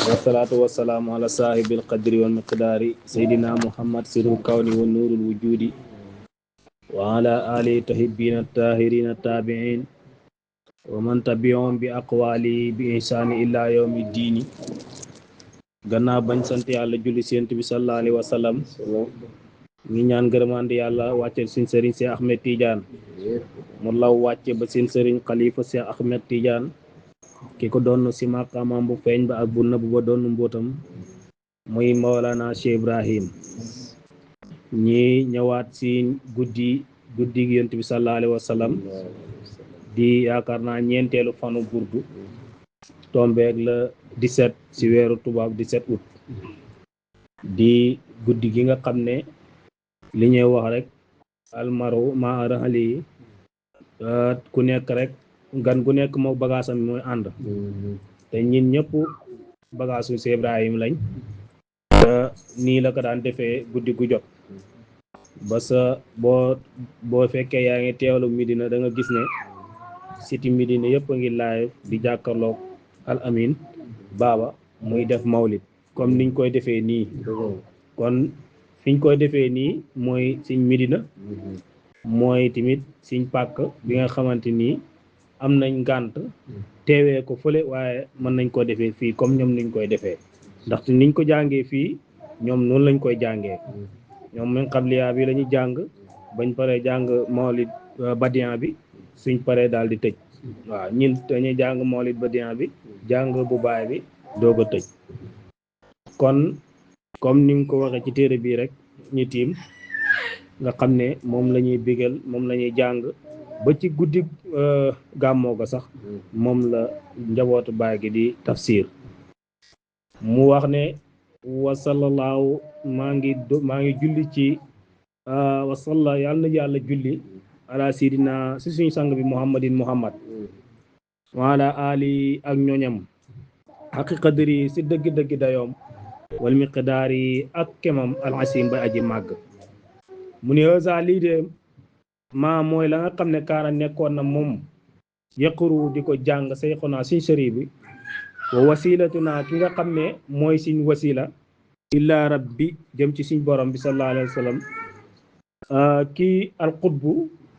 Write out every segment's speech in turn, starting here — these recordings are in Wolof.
والصلاة والسلام على صاحب القدر والمقدار سيدنا محمد سر الكون والنور الوجود وعلى آله تحبين الطاهرين التابعين ومن تبعهم بأقوالي بإحسان إلى يوم الدين gannaaw bañ sant yàlla julli ci Yonent bi sallallahu alayhi wa sallam ñi ñaan gërëmande yàlla wàcce suñ sëriñ Cheikh Ahmed Tidiane mu law wàcce ba seen sëriñ xalifa Cheikh Ahmed Tidiane ki ko doon ci maqaamam bu feeñ ba ak bu nëbb ba doon mbootam muy Mawlana Cheikh Ibrahim ñi ñëwaat ci guddi Yonent bi sallallahu alayhi wa sallam di yaakaar naa ñeenteelu fanu burdu tombeeg le 17 ci weeru tubaab 17 août di guddi gi nga xam ne li ñuy wax rek almaru ma rahali ku nekk rek gan gu nekk moo bagaasam mooy ànd te ñin ñëpp bagaasu Cheikh Ibrahim lañ nii la ko daan defee guddi gu jot ba sa boo fekkee yaa ngi teewlu Medina da nga gis ne siti Medina yëpp a ngi live di jàkkarloog al amin baaba muy def mawlid comme niñ koy defee nii kon fiñ koy defee nii mooy siñ Medina mooy tamit siñ pàkk bi nga xamante nii am nañ ngànt teewee ko fële waaye mën nañ ko defee fii comme ñoom niñ koy defee ndaxte niñ ko jàngee fii ñoom noonu lañ koy jàngee ñoom min qabliya bi la ñu jàng bañ paree jàng mawlid badian bi suñ paree daal di tëj waaw ñun dañuy jàng mawlid badian bi jàng bu baay bi doog a tëj kon comme ni nga ko waxee ci téere bii rek ñu tiim nga xam ne moom la ñuy bigal moom la ñuy jàng ba ci guddi gàmmoo ga sax moom la njabootu baay gi di tafsir mu wax ne wa sallallahu maa ngi julli ci wa salla yàlla na yàlla julli ala sidina si suñu sang bi muhammad wa ala ali ak ñoñam xaqiqadri si dëgg-dëgg dayoom wal miqdaari ak kemam alasim ba aji màgg mu ne hasa lii de maa mooy la nga xam ne kaana nekkoon na moom yaquru di ko jàng sayxuna suñ sëriñ bi wa wasilatuna ki nga xam ne mooy suñ wasila illa rabbi jëm ci suñ borom bi sallallahu alayhi wa sallam kii al qutbu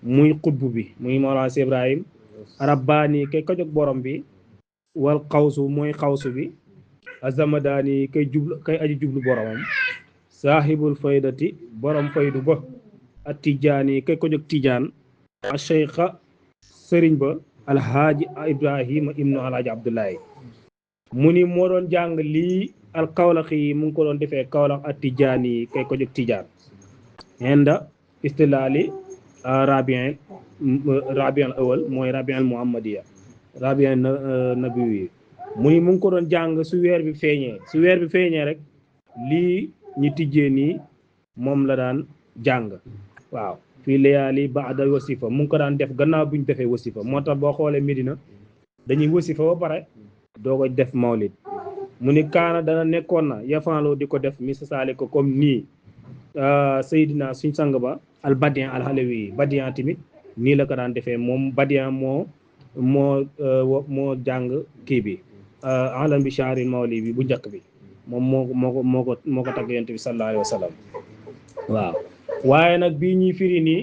muy qutbu bi muy Mawlana Cheikh Ibrahim rabbaani kay ko jóg borom bi wal xawsu mooy xawsu bi azamadaani kay aji jublu boromam saahibul faydati borom faydu ba at tijaani kay ko jóg tijaan a cheikha sëriñ ba alhaaji ibrahima ibnu alhaaji abdullahi mu ni moo doon jàng lii al kawlax yi mu ngi ko doon defee kawlax at tijaani kay ko jóg tijaan inda istilaali rabian awal mooy rabian muhammadiya rabian nabiwi mu ni mu ngi ko doon jàng su weer bi feeñee rek lii ñi tijjee nii moom la daan jàng waaw fii layaali baada wasifa mu ngi ko daan def gannaaw buñ defee wasifa moo tax boo xoolee Medina dañuy wasifa ba pare doo ko def mawlid mu ni kaana dana nekkoon na yafanloo di ko def misasaale ko comme nii Seydina suñ sang ba al badian al halawi badian tamit nii la ko daan defee moom badian moo jàng kii bi alam bi shahril mawlid bi bu njëkk bi moom moo ko tagg Yonent bi sallallahu alayhi wa sallam waaw waaye nag bii ñuy firi nii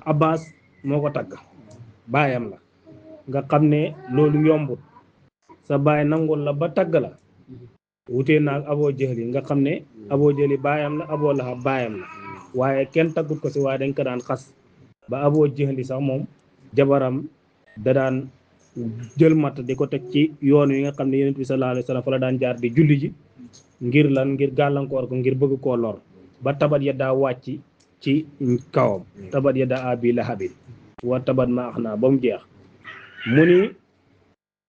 Abbas moo ko tagg baayam la nga xam ne loolu yombut sa baay nangul la ba tagg la wutee naag Aboo Jahli nga xam ne Aboo Jahli baayam la Aboo Lahab baayam la waaye kenn taggut ko si waaye dañ ko daan xas ba Aboo Jahli sax moom jabaram da daan jël matt di ko teg ci yoon wi nga xam ne Yonent bi sallallahu alayhi wa sallam fa la daan jaar di julli ji ngir gàllankoor ko ngir bëgg koo lor ba tabat ya daa wàcc ci kawam tabat ya daa abi lahabin wa tabat ma ax naa ba mu jeex mu ni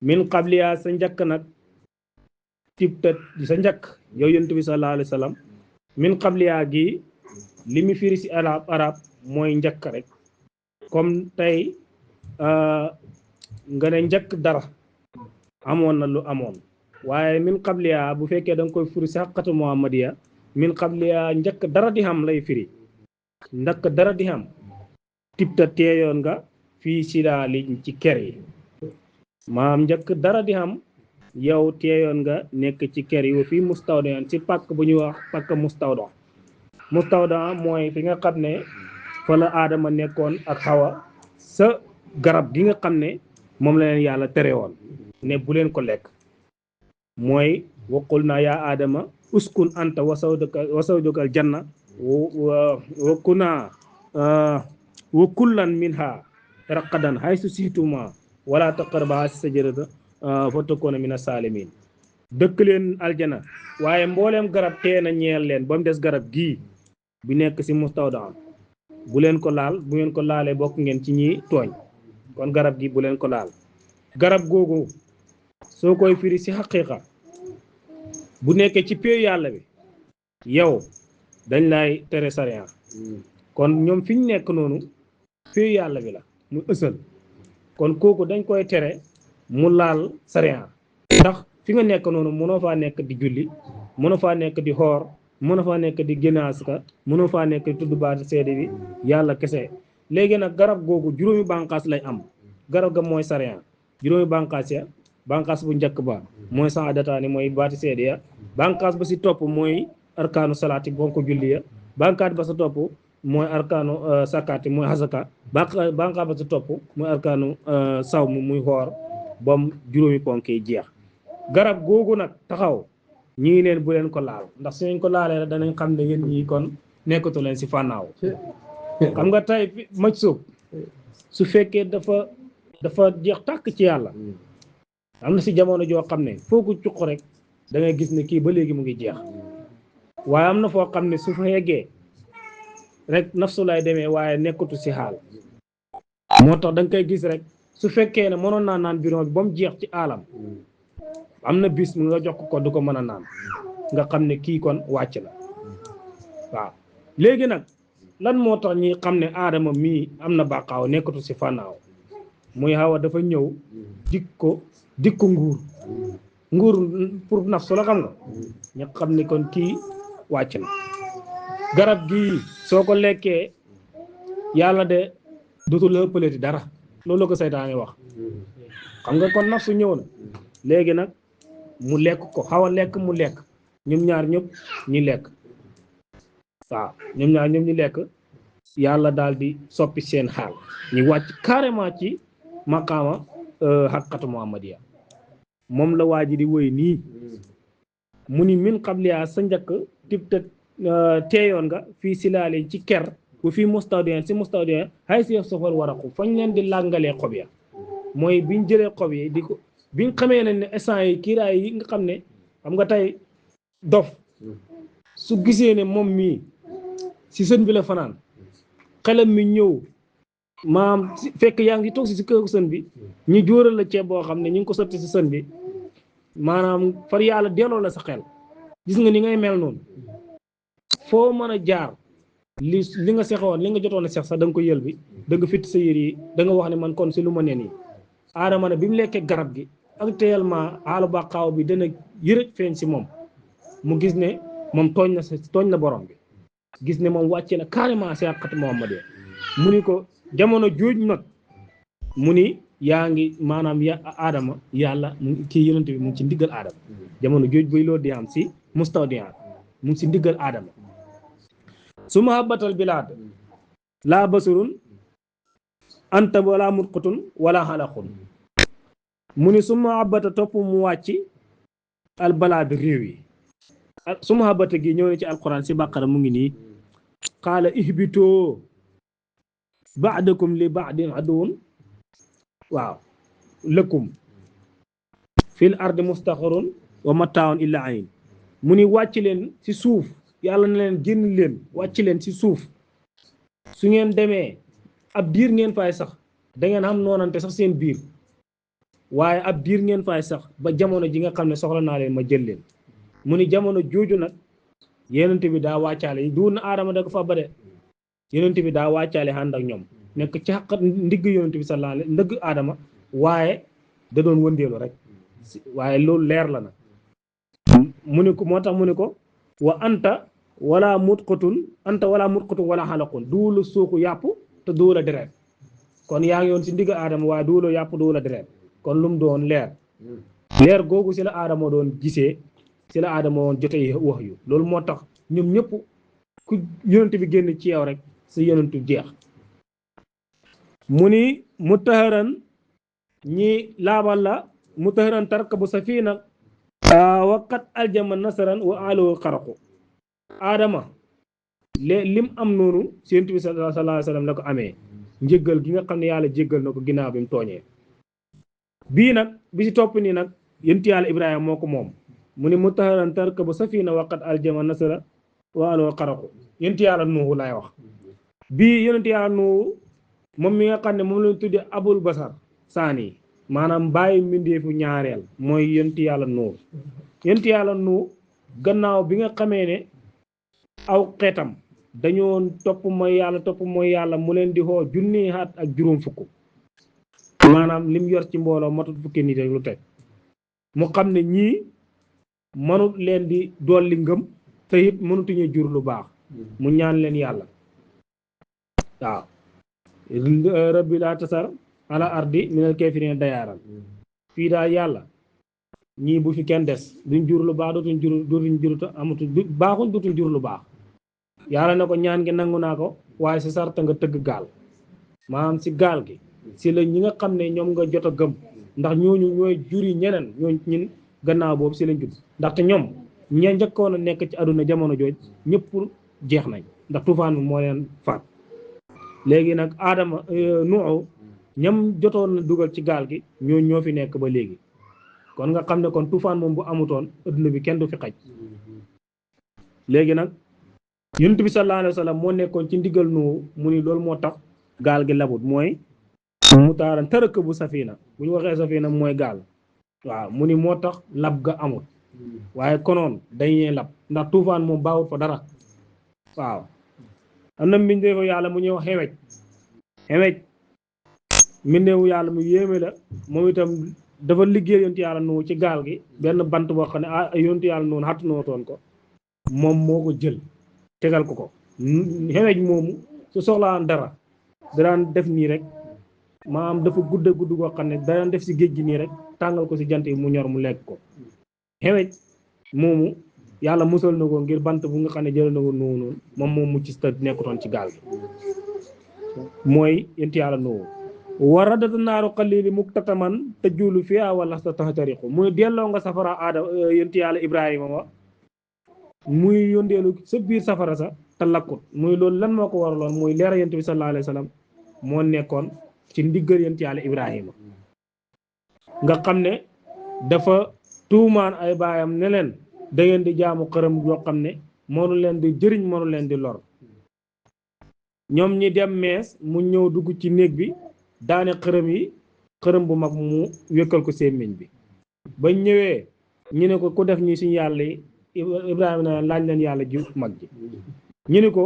min qabliya sa njëkk nag tibtat sa njëkk yow Yonent bi sallallahu alayhi wa sallam min qabliya gi li mu firi si arab mooy njëkk rek comme tey nga ne njëkk dara amoon na lu amoon waaye min qabliya bu fekkee da nga koy firi si xaqatu muhammadiya min qabliya njëkk dara di xam lay firi njëkk dara di xam tibta teeyoon nga fii silaali ci ker yi maam njëkk dara di xam yow teeyoon nga nekk ci kër yi fii mustawdan ci pàkk bu ñuy wax pàkk mustawda mustawda mooy fi nga xam ne fa la aadama nekkoon ak xawa sa garab gi nga xam ne moom la leen yàlla tere woon ne bu leen ko lekk mooy waqul naa yaa aadama uskun anta wa zawjuka al janna wa kunaa wa kullan minha raqadan haysu sihtuma wala taqraba sajarata fa takuna mina salimin dëkk leen aljana waaye mbooleem garab tee na ñeel leen ba mu des garab gii bi nekk si mustawda bu leen ko laal bu ngeen ko laalee bokk ngeen ci ñi tooñ kon garab gi bu leen ko laal garab googu soo koy firi si xaqiiqa bu nekkee ci péew yàlla bi yow dañ lay tere sariya kon ñoom fi ñu nekk noonu péew yàlla bi la mu ësal kon kooku dañ koy tere mu laal sariya ndax fi nga nekk noonu mënoo faa nekk di julli mënoo faa nekk di xoor mënoo faa nekk di génaaska mënoo faa nekk di tudd baati seede bi yàlla kese léegi nag garab googu juróomi bànqaas lay am garab ga mooy sariya juróomi bànqaas ya bànqaas bu njëkk ba mooy saadataani mooy baati seede ya bànqaas ba si topp mooy arkaanu salaati bonko julli ya bànqaas ba sa topp mooy arkaanu sakaati mooy hasaka bànqaas ba sa topp mooy arkaanu saw mu muy xoor bam juróomi ponk yi jeex garab googu nag taxaw ñi ngi leen bu leen ko laal ndax suñ ko laalee la danañ xam ne yéen ñii kon nekkatu leen si fànnaaw xam nga tey maj sóob su fekkee dafa jeex tàkk ci yàlla am na si jamono joo xam ne foo ko cuq rek da ngay gis ne kii ba léegi mu ngi jeex waaye am na foo xam ne su fa yeggee rek nafsu lay demee waaye nekkatu si xaal moo tax da nga koy gis rek su fekkee ne mënoon naa naan biron bi ba mu jeex ci aalam am na bis mu nga jox ko du ko mën a naan nga xam ne kii kon wàcc na waaw léegi nag lan moo tax ñi xam ne aadama mii am na bàqaaw nekkatu si fànnaaw muy xawa dafa ñëw dik ko nguur pour nafsu la xam nga ñu xam ne kon kii wàcc na garab gii soo ko lekkee yàlla de dootu la ëppaleti dara loolu la ko seytaane wax xam nga kon nafsu ñëw na léegi nag mu lekk ko xaw a lekk mu lekk ñoom ñaar ñëpp ñi lekk waaw ñoom ñaar ñëpp ñi lekk yàlla daal di soppi seen xaal ñu wàcc carrément ci maqaama xaqatu muhammadiya moom la waa ji di woy nii mu ni min qabliya sa njëkk tibta teeyoon nga fii silaale ci ker bu fii mustawdiyan si mustawdiyan hay si sofal waraqu fañ leen di làngalee xob ya mooy biñ jëlee xob yi di ko biñ xamee ne instant yi kiiraay yi nga xam ne xam nga tey dof su gisee ne moom mii si sën bi la fanaan xelam mi ñëw maam fekk yaa ngi toog si kër sën bi ñu jóoral la ceeb boo xam ne ñu ngi ko sotti si sën bi maanaam far yàlla delloo la sa xel gis nga ni ngay mel noonu foo mën a jaar li nga sexoon li nga jotoon a sex sax da nga ko yël bi da nga fitt sa yër yi da nga wax ne man kon si lu ma ne nii aadama ne bi mu lekkee garab gi actuellement xaalu baqaaw bi dana yërëj feeñ si moom mu gis ne moom tooñ na borom bi gis ne moom wàcce na carrément si àqatu Muhammad mu ni ko jamono jooj nag mu ni yaa ngi maanaam aadama yàlla kii yonent bi mu ngi ci ndiggal aadama jamono jooj buy loolu di am si mustawdiyan mu ngi si ndiggal aadama su ma habatal bilaad laa basurun anta wala mutqutun wala xalaqun mu ni su ma habata topp mu wàcc al balaad réew yi su ma habata gi ñëw na ci alquran si bàqara mu ngi nii qaala ihbitoo baadakum li baadin aduwun waaw lëkkum fil ardi mustaqarun wa mataawun illa ayn mu ni wàcc leen ci suuf yàlla na leen génn leen wàcc leen ci suuf su ngeen demee ab diir ngeen fay sax da ngeen am noonante sax seen biir waaye ab diir ngeen fay sax ba jamono ji nga xam ne soxla naa leen ma jël leen mu ni jamono jooju nag yenente bi daa wàccaale yi duur na aadama da ko fa ba de yenente bi daa wàccaale ànd ak ñoom nekk ci xaqat ndigg yenente bi sallallahu alayhi ndigg aadama waaye da doon wëndeelu rek waaye loolu leer la nag mu ni ko moo tax mu ni ko wa anta wala mutqatun wala xalaqun duula suuku yàpp te duula deret kon yaa ngi yoon si ndigg aadama waaye duula yàpp duula deret kon lu mu doon leer leer googu si la aadama doon gisee si la aadama woon jotee wax yu loolu moo tax ñoom ñëpp ku yonent bi génn ci yow rek sa yonentu jeex mu ni mutaharan ñi laabal la mutaharan tarkabu safina waqat aljama nasaran wa alu xaraqu aadama lim am noonu si yonent bi sallallahu alayhi wa sallam la ko amee njëggal gi nga xam ne yàlla jéggal na ko ginnaaw bi mu tooñee bii nag bi si topp nii nag yonent yàlla Ibrahima moo ko moom mu ni mutaharan tarkabu safina waqat aljama nasara wa alu xaraqu yonent yàlla Nuuhu laay wax bii yonent yàlla Nuuhu moom mi nga xam ne moom lañ tudde abul basar saani maanaam bàyyi mbindeefu ñaareel mooy yonent yàlla Nuuhu yonent yàlla Nuuhu gannaaw bi nga xamee ne aw xeetam dañoo topp mooy yàlla mu leen di xoo junni at ak juróom fukk maanaam lim yor ci mbooloo matut fukki nit rek lu teg mu xam ne ñii mënut leen di dolli ngëm te it mënutuñu jur lu baax mu ñaan leen yàlla waaw rabbi laa tasar ala ardi minal kaafiriina dayaaran fii daal yàlla ñii bu fi kenn des duñ jur lu baax dootuñ jur te amatu baaxuñ dootuñ jur lu baax yàlla na ko ñaan gi nangu naa ko waaye si sarta nga tëgg gaal maanaam si gaal gi si la ñi nga xam ne ñoom nga jot a gëm ndax ñooñu ñooy juri ñeneen ñooñ ñun gannaaw boobu si lañ judd ndaxte ñoom ña njëkkoon a nekk ci àdduna jamono jooj ñëpp jeex nañ ndax tufaan bi moo leen faat léegi nag aadama Nuuhu ñam jotoon na dugal ci gaal gi ñoo fi nekk ba léegi kon nga xam ne kon tufaan moom bu amutoon àdduna bi kenn du fi xaj léegi nag yonent bi sallallahu alayhi wa sallam moo nekkoon ci ndigal Nuuhu mu ni loolu moo tax gaal gi labut mooy mu taaran tërëkk bu safina bu ñu waxee safina mooy gaal waaw mu ni moo tax lab ga amut waaye konoon dañuy lab ndax tuufaan moom baawut fa dara waaw am na mbindeefu yàlla mu ñëw xewej mbindeefu yàlla mu yéeme la moom itam dafa liggéey yonent yàlla Nuuhu ci gaal gi benn bant boo xam ne yonent yàlla noonu xattu nootoon ko moom moo ko jël tegal ko xewej moomu su soxlaan dara daan def nii rek maanaam dafa gudd goo xam ne daan def si géej gi nii rek tàngal ko si jant yi mu ñor mu lekk ko xewej moomu yàlla musal na ko ngir bant bu nga xam ne jël na ko noonu moom moom mucc ta nekkutoon ci gaal gi mooy yonent yàlla Nuuhu wa radata naaru xalili muktataman te juulu fiha wala sa taxtariqu muy delloo nga safara aadama yonent yàlla Ibrahima wa muy yondeelu sa biir safara sa te lakkut muy loolu lan moo ko waraloon muy leera yonent bi sallallahu alayhi wa sallam moo nekkoon ci ndiggal yonent yàlla Ibrahima nga xam ne dafa tuumaan ay baayam ne leen da ngeen di jaamu xërëm yoo xam ne mënu leen di jëriñ mënu leen di lor ñoom ñi dem mees mu ñëw dugg ci néeg bi daane xërëm bu mag mu wékkal ko sémmiñ bi bañ ñëwee ñu ne ko ku def ñi suñu yàlla yi Ibrahima na laaj leen yàlla ji mag ji ñu ne ko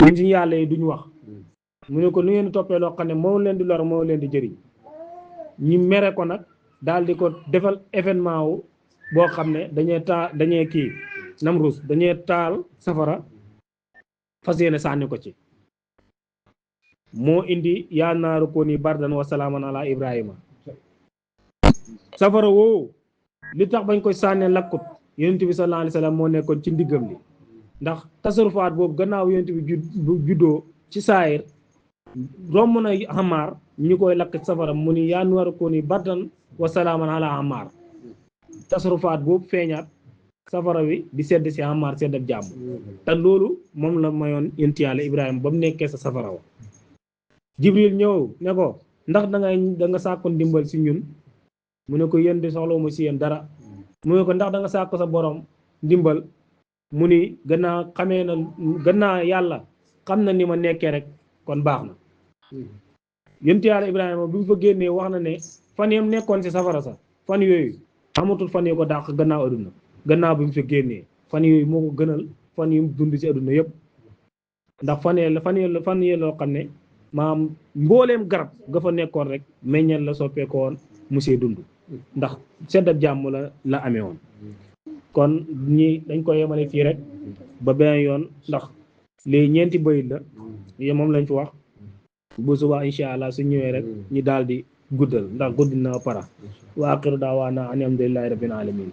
ñun suñu yàlla yi duñ wax mu ne ko nu ngeen toppee loo xam ne mënu leen di lor mënu leen di jëriñ ñi mere ko nag daal di ko defal événement wu boo xam ne dañuy kii Namrus dañuy taal safara fas yéene sànni ko ci moo indi yaa naaru kuuni bardan wa salaaman ala Ibrahima safara woowu li tax bañ koy sànnee lakkut yonent bi sallallahu alayhi wa sallam moo nekkoon ci ndiggam li ndax tasarufaat boobu gannaaw yonent bi juddoo ci saayir romb na Ammaar ñu koy lakk safara mu ni yaa naaru kuuni bardan wa salaaman ala Ammaar tasarufaat boobu feeñaat safara wi di sedd si Ammaar sedd ak jàmm te loolu moom la mayoon yonent yàlla Ibrahima ba mu nekkee sa safara wa Jibril ñëw ne ko ndax da nga sàkku ndimbal si ñun mu ne ko yéen di soxlawuma si yéen dara mu ne ko ndax da nga sàkku sa borom ndimbal mu ni gannaaw yàlla xam na ni ma nekkee rek kon baax na yonent yàlla Ibrahima bi mu fa génnee wax na ne fan yam nekkoon si safara sa fan yooyu amatul fan yoo ko dàq gannaaw aduna gannaaw bi mu fa génnee fan yooyu moo ko gënal fan yu dund si aduna yëpp ndax fan yee loo xam ne maam mbooleem garab ga fa nekkoon rek meññal la soppeeko woon monsieur dund ndax sedd ak jàmm la amee woon kon ñi dañ ko yemale fii rek ba beneen yoon ndax lii ñeenti bayit la moom lañ fi wax bu subaa incha allah su ñëwee rek ñi daal di guddal ndax guddi na para wa axiru daawaana an alhamdulillahi rabbil alamin